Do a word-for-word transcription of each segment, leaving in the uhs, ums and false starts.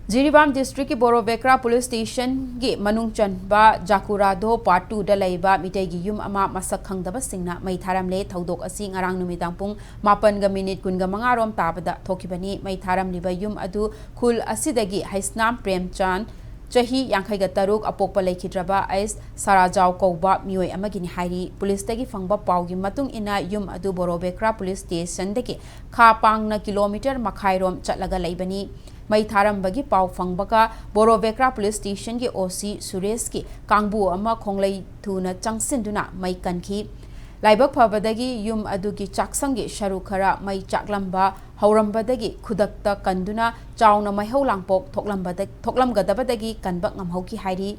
ꯖꯤꯔꯤꯕꯥꯝ ꯗꯤꯁꯇ꯭ꯔꯤꯛꯀꯤ ꯕꯣꯔꯣꯕꯦꯀ꯭ꯔꯥ ꯄꯨꯂꯤꯁ ꯁ꯭ꯇꯦꯁꯟꯒꯤ ꯃꯅꯨꯡ ꯆꯟꯕ ꯖꯥꯀꯨꯔꯥꯗꯣ ꯄꯥꯔꯠ ꯇꯨꯗ ꯂꯩꯕ ꯃꯤꯇꯩꯒꯤ ꯌꯨꯝ ꯑꯃ ꯃꯁꯛ ꯈꯪꯗꯕꯁꯤꯡꯅ ꯃꯩ ꯊꯥꯔꯝꯂꯦ꯫ ꯊꯧꯗꯣꯛ ꯑꯁꯤ ꯉꯔꯥꯡ ꯅꯨꯃꯤꯗꯥꯡ ꯄꯨꯡ ꯃꯥꯄꯟꯒ ꯃꯤꯅꯤꯠ ꯀꯨꯟꯒ ꯃꯉꯥ ꯔꯣꯝ ꯇꯥꯕꯗ ꯊꯣꯛꯈꯤꯕꯅꯤ꯫ ꯃꯩ ꯊꯥꯔꯝꯂꯤꯕ ꯌꯨꯝ ꯑꯗꯨ ꯈꯨꯜ ꯑꯁꯤꯗꯒꯤ ꯍꯩꯁꯅꯥꯝ ꯄ꯭ꯔꯦꯝꯆꯥꯟ, ꯆꯍꯤ ꯌꯥꯡꯈꯩꯒ ꯇꯔꯨꯛ, ꯑꯄꯣꯛꯄ ꯂꯩꯈꯤꯗ꯭ꯔꯕ ꯑꯩꯁ ꯁꯥꯔꯥꯖꯥꯎ ꯀꯧꯕ ꯃꯤꯑꯣꯏ ꯑꯃꯒꯤꯅꯤ ꯍꯥꯏꯔꯤ꯫ ꯄꯨꯂꯤꯁꯇꯒꯤ ꯐꯪꯕ ꯄꯥꯎꯒꯤ ꯃꯇꯨꯡ ꯏꯟꯅ ꯌꯨꯝ ꯑꯗꯨ ꯕꯣꯔꯣꯕꯦꯀ꯭ꯔꯥ ꯄꯨꯂꯤꯁ ꯁ꯭ꯇꯦꯁꯟꯗꯒꯤ ꯈꯥ ꯄꯥꯡꯅ ꯀꯤꯂꯣꯃꯤꯇꯔ ꯃꯈꯥꯏꯔꯣꯝ ꯆꯠꯂꯒ ꯂꯩꯕꯅꯤ꯫ ꯃꯩ ꯊꯥꯔꯝꯕꯒꯤ ꯄꯥꯎ ꯐꯪꯕꯒ ꯕꯣꯔꯣꯕꯦꯀ꯭ꯔꯥ ꯄꯨꯂꯤꯁ ꯁ꯭ꯇꯦꯁꯟꯒꯤ ꯑꯣ ꯁꯤ ꯁꯨꯔꯦꯁꯀꯤ ꯀꯥꯡꯕꯨ ꯑꯃ ꯈꯣꯡꯂꯩ ꯊꯨꯅ ꯆꯪꯁꯤꯟꯗꯨꯅ ꯃꯩ ꯀꯟꯈꯤ꯫ ꯂꯥꯏꯕꯛ ꯐꯕꯗꯒꯤ ꯌꯨꯝ ꯑꯗꯨꯒꯤ ꯆꯥꯛꯁꯪꯒꯤ ꯁꯔꯨꯛ ꯈꯔ ꯃꯩ ꯆꯥꯛꯂꯝꯕ ꯍꯧꯔꯝꯕꯗꯒꯤ ꯈꯨꯗꯛꯇ ꯀꯟꯗꯨꯅ ꯆꯥꯎꯅ ꯃꯩꯍꯧ ꯂꯥꯡꯄꯣꯛ ꯊꯣꯛꯂꯝꯕꯗ-, ꯊꯣꯛꯂꯝꯒꯗꯕꯗꯒꯤ ꯀꯟꯕ ꯉꯝꯍꯧꯈꯤ ꯍꯥꯏꯔꯤ꯫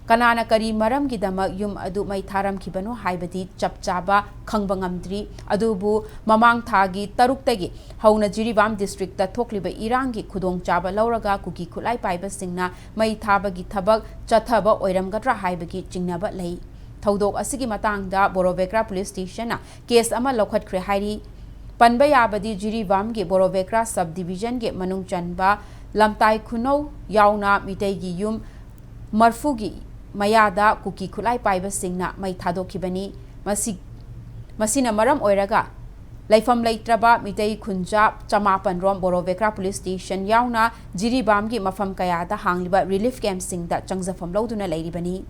ꯀꯅꯥꯅ ꯀꯔꯤ ꯃꯔꯝꯒꯤꯗꯃꯛ ꯌꯨꯝ ꯑꯗꯨ ꯃꯩ ꯊꯥꯔꯝꯈꯤꯕꯅꯣ ꯍꯥꯏꯕꯗꯤ ꯆꯞ ꯆꯥꯕ ꯈꯪꯕ ꯉꯝꯗ꯭ꯔꯤ꯫ ꯑꯗꯨꯕꯨ ꯃꯃꯥꯡ ꯊꯥꯒꯤ ꯇꯔꯨꯛꯇꯒꯤ ꯍꯧꯅ ꯖꯤꯔꯤꯕꯥꯝ ꯗꯤꯁꯇ꯭ꯔꯤꯛꯇ ꯊꯣꯛꯂꯤꯕ ꯏꯔꯥꯡꯒꯤ ꯈꯨꯗꯣꯡꯆꯥꯕ ꯂꯧꯔꯒ ꯀꯨꯀꯤ ꯈꯨꯠꯂꯥꯏ ꯄꯥꯏꯕꯁꯤꯡꯅ ꯃꯩ ꯊꯥꯕꯒꯤ ꯊꯕꯛ ꯆꯠꯊꯕ ꯑꯣꯏꯔꯝꯒꯗ꯭ꯔꯥ ꯍꯥꯏꯕꯒꯤ ꯆꯤꯡꯅꯕ ꯂꯩ꯫ ꯊꯧꯗꯣꯛ ꯑꯁꯤꯒꯤ ꯃꯇꯥꯡꯗ ꯕꯣꯔꯣꯕꯦꯀ꯭ꯔꯥ ꯄꯨꯂꯤꯁ ꯁ꯭ꯇꯦꯁꯟꯅ ꯀꯦꯁ ꯑꯃ ꯂꯧꯈꯠꯈ꯭ꯔꯦ ꯍꯥꯏꯔꯤ꯫ ꯄꯟꯕ ꯌꯥꯕꯗꯤ ꯖꯤꯔꯤꯕꯥꯝꯒꯤ ꯕꯣꯔꯣꯕꯦꯀ꯭ꯔꯥ ꯁꯕ ꯗꯤꯕꯤꯖꯟꯒꯤ ꯃꯅꯨꯡ ꯆꯟꯕ ꯂꯝꯇꯥꯏ ꯈꯨꯅꯧ ꯌꯥꯎꯅ ꯃꯤꯇꯩꯒꯤ ꯌꯨꯝ ꯃꯔꯐꯨꯒꯤ ꯃꯌꯥꯗ ꯀꯨꯀꯤ ꯈꯨꯠꯂꯥꯏ ꯄꯥꯏꯕꯁꯤꯡꯅ ꯃꯩ ꯊꯥꯗꯣꯛꯈꯤꯕꯅꯤ꯫ ꯃꯁꯤ, ꯃꯁꯤꯅ ꯃꯔꯝ ꯑꯣꯏꯔꯒ ꯂꯩꯐꯝ ꯂꯩꯇ꯭ꯔꯕ ꯃꯤꯇꯩ ꯈꯨꯟꯖꯥ ꯆꯃꯥꯄꯟ ꯔꯣꯝ ꯕꯣꯔꯣꯕꯦꯀ꯭ꯔꯥ ꯄꯨꯂꯤꯁ ꯁ꯭ꯇꯦꯁꯟ ꯌꯥꯎꯅ ꯖꯤꯔꯤꯕꯥꯝꯒꯤ ꯃꯐꯝ ꯀꯌꯥꯗ ꯍꯥꯡꯂꯤꯕ ꯔꯤꯂꯤꯐ ꯀꯦꯝꯞꯁꯤꯡꯗ ꯆꯪꯖꯐꯝ ꯂꯧꯗꯨꯅ ꯂꯩꯔꯤꯕꯅꯤ꯫